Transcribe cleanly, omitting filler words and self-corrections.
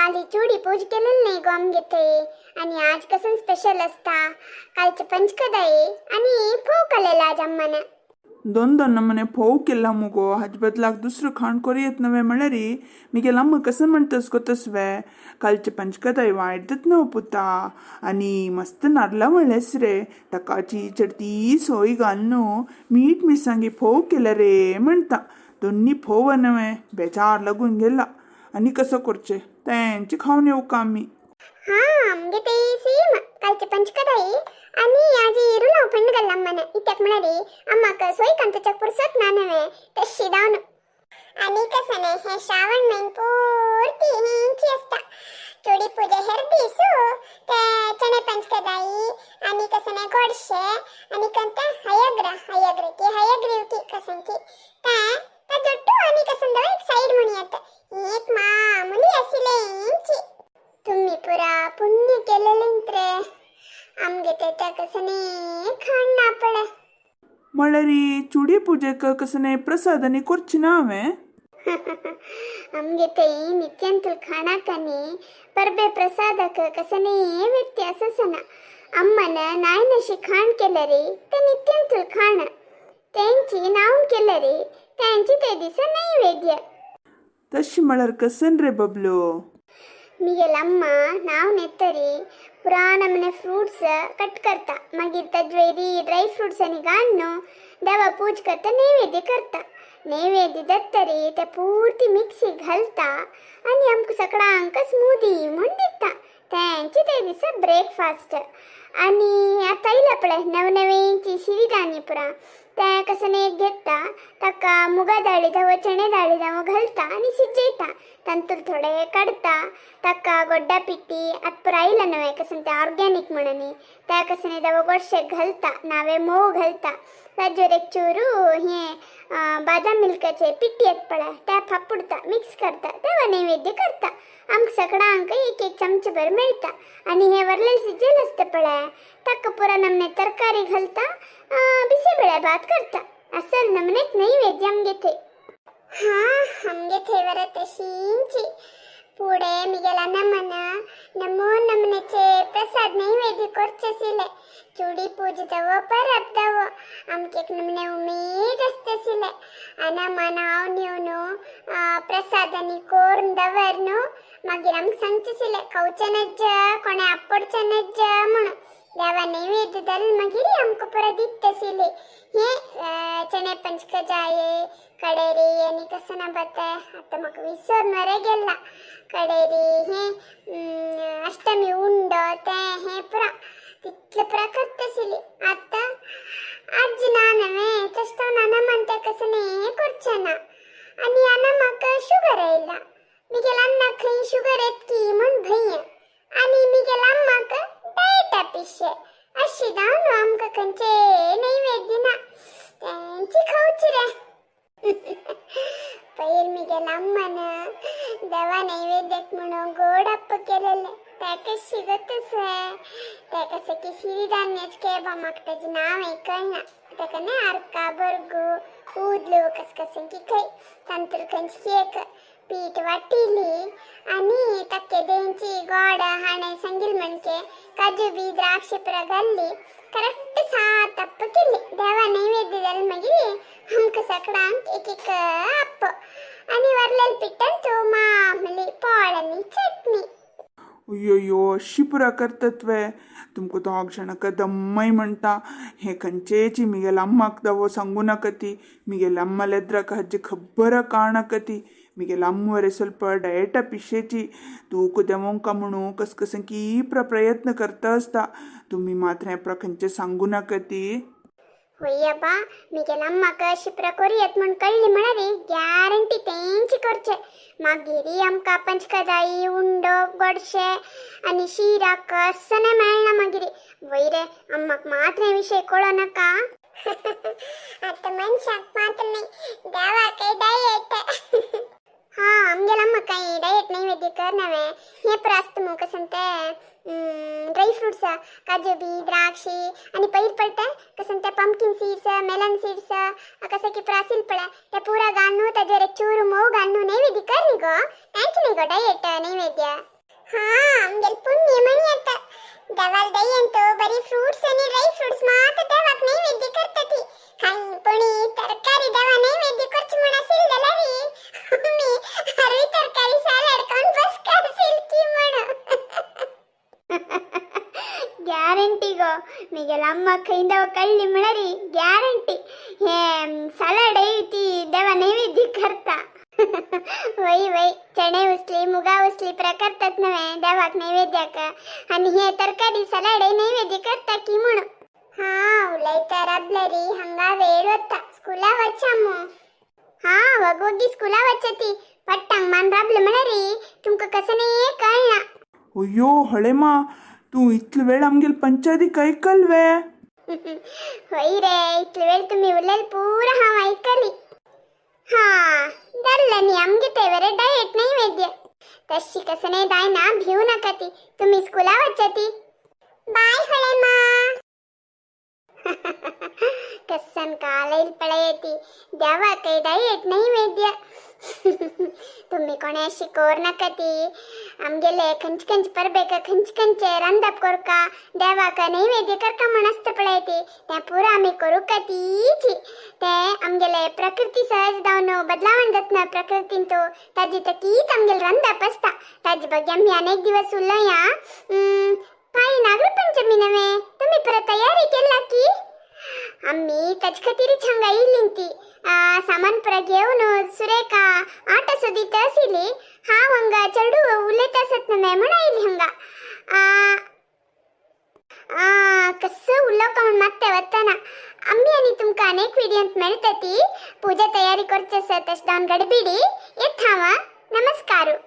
काल चुडी पूज केलेली नाही गो आमगे थंय. आनी आज कसन स्पेशल असता, कालचे पंचकदाई आणि फोव केलेला आज अम्मान. दोन दोन नमूने फोव केला मुगो. हाज बदलाक दुसरं खाण करी येत नव्हे म्हळ्यारी मिगेल अम्मा कसं म्हणतस गो तसवे. कालचे पंचकदाई वायट दित न्हू पुता. आनी मस्त नारला म्हणलेस रे, ताकाची चडती सोय घाल न्हू मीठ मिरसांगी फोव केलं रे म्हणता. दोन्ही फोव नव्हे बेजार लागून गेला. आनी कसं करचे, तेंचे खावन येऊ का आमी? हा, आमगे ते सेम कालचे पंचकदाई आणि आज इरुलाव पंडगल अम्मान. इत्याक म्हळ्यारी अम्माक सोय कंतच्या पुरसत ना नव्हे तशी दावन. आणि कसं नाही, हे श्रावण महिन पूर्ती हेंची असता चोडी पूजा. हेर दिसू ते चणे पंचकदाई आणि कसं नाही गोडशे आणि कंत हयग्र हयग्र की हयग्रीव की कसं की ते ताजोट्टू आणि कसं दवा एक साईड म्हणून येत एक मामूली असिलेंची. तुम्ही पुरा पुण्य केलेलेंत्रे, आमगे ते त्या कसं नाही खाण ना पडे. म्हळ्यारी चुडी पूजेक कसं नाही प्रसाद आनी करची ना हांवें? आमगे थंय नित्यांतुल खाणाकनी परबे प्रसादक कसನೇ ವ್ಯತ್ಯಾಸ ಸನ. ಅಮ್ಮನ ನಾयನशी खाण केलं रे ते नित्यांतुल खाण, त्यांची नावन केलं रे त्यांची ते दिस नैवेद्य. तशी म्हळ्यार कसन रे बबलू? मिगेल अम्मा नाव नेतरी पुरा नमने फ्रूट्स कट करता, मागीर तज्वेरी ड्राय फ्रुट्स आनी घालून देवा पूज करता, नैवेद्य करता. नैवेद्य दत्तरी ते पूर्ती मिक्सी घालता आनी आमकां सगळ्यांक स्मूदी म्हूण दिता. तेंचे ते दिसा ब्रेकफास्ट. आनी आतां येयला पळय नवनवीनची शिरीदानी पुरा, ते कसं एक घेता, ताका मुगा दाळी धावो चणे दाळी धावो घालता आनी शिजयता. तांतूर थोडे काडता, ताका गोड्डा पिट्टी आतां पुरा आयला नवें कसं ते ऑर्गॅनीक म्हणून, त्या कसं धावो गोडशे घालता, नावे मोव घालता. ताजेर एक चूरू हे बादाम मिल्काचे पिट्टी येत पळय त्या फापुडता, मिक्स करता, तेव्हा नैवेद्य करता. आमकां सगळ्यांक एक एक चमचेभर मेळटा. आनी हे वरलेले शिजेल आसता पळय ताका पुरा नमने तरकारी घालता, बिसेबेळे भात करता. असल नमनेच नैवेद्य आमगे थंय. हा, आमगे थंय वरा तशींची. पुढे मिगेला नमन नमो नमनेचे प्रसाद नैवेद्य करचे आशिल्ले. चुडी पूजतावो परब दावो आमके एक नमने उमेद आसता आशिल्ले. आनी अम्मा नाव येवन प्रसाद आनी कोरून दवर न्हू, मागीर आमकां सांगचें आशिल्लें खावचें नज्ज, कोणें आपडचें नज्ज म्हणून. देवा नैवेद्य दल मागीर आमकां परत दिता आशिल्ली हे चणे पंचकजाये कडेरी आनी कसं ना बता, आतां म्हाका विसर मरे गेला. कडेरी हे अष्टमी उंडो ते हे पुरा तितले पुरा करता आशिल्ली. आतां आजी ना नव्हे तशें नाना म्हणटा कसं न्ही करचें ना. आनी आना म्हाका शुगर आयला. मिगेल अन्नाक खंय शुगर येत की म्हूण भंय. आनी मिगेल अम्माक डायटा पिशे अशी जावन आमकां खंयचे नैवेद्य ना, तेंची खावची रे. पयर मिगेल अम्मान देवा नैवेद्याक म्हणून गोड अप्प केलेले, ताका शिगतच ताका सकी सिरिधान्याच केबा, म्हाका ताजें नांव कळना. ताका न्ही अर्का बरगू ऊदलो कस की खंय तांतूर खंयची केक पीठ वाटिली आनी ताके देंची गोड हाणें सांगिल म्हणके काजू बी द्राक्ष पुरा घाल्ली, करेक्ट सात अप्प केली. देवा नैवेद्य जालें मागीर आमकां सगळ्यांक एक एक अप्प आनी वरलेले पिठांत मामली पोळ आनी चटणी. अय्यो, अशी पुरा करतात वे? तुमकां दोग जाणांक दम्मय म्हणटा, हें खंयचेची मिगेल अम्माक दावो सांगू नाका ती. मिगेल अम्मा लेद्राक हाजी खबर काळनाका ती. मिगेल अम्म वरे ಸ್ವಲ್ಪ ಡಯಟ पिशेची. तूक देंवोंका म्हणून कस की प्र प्रयत्न करता आसता. तुमी मात्र हें पुरा खंयचें सांगू नाका ती. होय बा, मिगेल अम्माक अशी पुरा करुयात म्हूण कळ्ळी म्हळ्यार गॅरंटी तेंची करचे. मागीर आमकां पंचकदाई उंडो गोडशे आनी शिरा कसं नाही मेळना मागीर. वय रे, अम्माक मात्र हे विशय कळो नाका. आतां मनशाक मात्र न्ही, देवाकय डायट. हा, आमगेल अम्मा कांय डायट नैवेद्य कर नव्हे. हे पुरा आसता मू कसं ते ड्राय फ्रुट्स काजू बी, द्राक्षी आणि पैर पडते कसं त्या पंपकिन सीड्स, मेलन सीड्स कसं की प्रासिल पडे ते पुरा घालून ताजेर एक चूर मोव घालून नैवेद्य कर न्ही गो. तेंच न्ही गो डायट नैवेद्य. हा, आमगेल पुण्य म्हणी आता देवाल दयंतो बरी फ्रुट्स आणि ड्राय फ्रुट्स मात्र देवाक नैवेद्य करता ती. हाय पुणी तरकारी देवा नैवेद्य करची म्हण असेल जाल्यार आमी हरवी तरकारी सॅलड खावन बस करशील की म्हण. ಗ್ಯಾರಂಟಿ ಗೋ, ಮಿಗೆಲ ಅಮ್ಮ ಕೈಂದವ ಕಳ್ಳಿ म्हणरी ಗ್ಯಾರಂಟಿ हे सलाड ಐತಿ देवा नैवेद्य करता. वय वय, चणे उसली, मुगा उसली प्रकारतात नव्हे देवाक नैवेद्याक आणि हे तरकारी सलाड नैवेद्य करता की म्हणून. हा, उलयता राबलरी हंगा वेळ वता. स्कूला वचामू. हा, वगवगी स्कूला वचती. पट्टांग मान राबले म्हणरी तुमका कसं नाही कळना. अय्यो हळेमा, तूं इतलो वेळ आमगेल पंचायती कैकल वे? होय रे, इतले वेळ तुम्ही उलयल पूरा हांव ऐकली. हा, धरलं न्ही आमगे तेवरे डायट नैवेद्य. तशी कसं नाही जायना, भिवू नका ती. तुम्ही स्कूला वचती. बाय हळेमा. कसन कालैल पळयती देवाकय डायट नैवेद्य. तुम्ही कोणा शिकोर नका ती. आमगेले खंच खंच परबेक खंच खंचे रांदप कोरका देवाक नैवेद्य करका म्हण आसता पळयती, तें पुरा आमी करूका तीची. ते आमगेले प्रकृती सहज जावन बदलावण जातना प्रकृतीन तो ताजी तकीत आमगेले रांदप आसता. ताजे ಬಗ್ಗೆ आमी अनेक दिवस उलोया. पाय, नागरपंचमी नव्हे, तुम्ही परत तयारी केला की? आम्ही ताजे खातीरच हांगा येयली ती. सामान पुरा घेवन सुरेखा आट सोदीत आशिल्ली. हांव हांगा चेडू उलयत आसत न्हय म्हण आयली हांगा. आ, कसं उलोवका म्हण मात्ते वतना. आम्ही आनी तुमकां अनेक व्हिडियोंत मेळटा ती. पुजा तयारी करचे आसा, तशें जावन गडबिडी येत हांव. नमस्कार.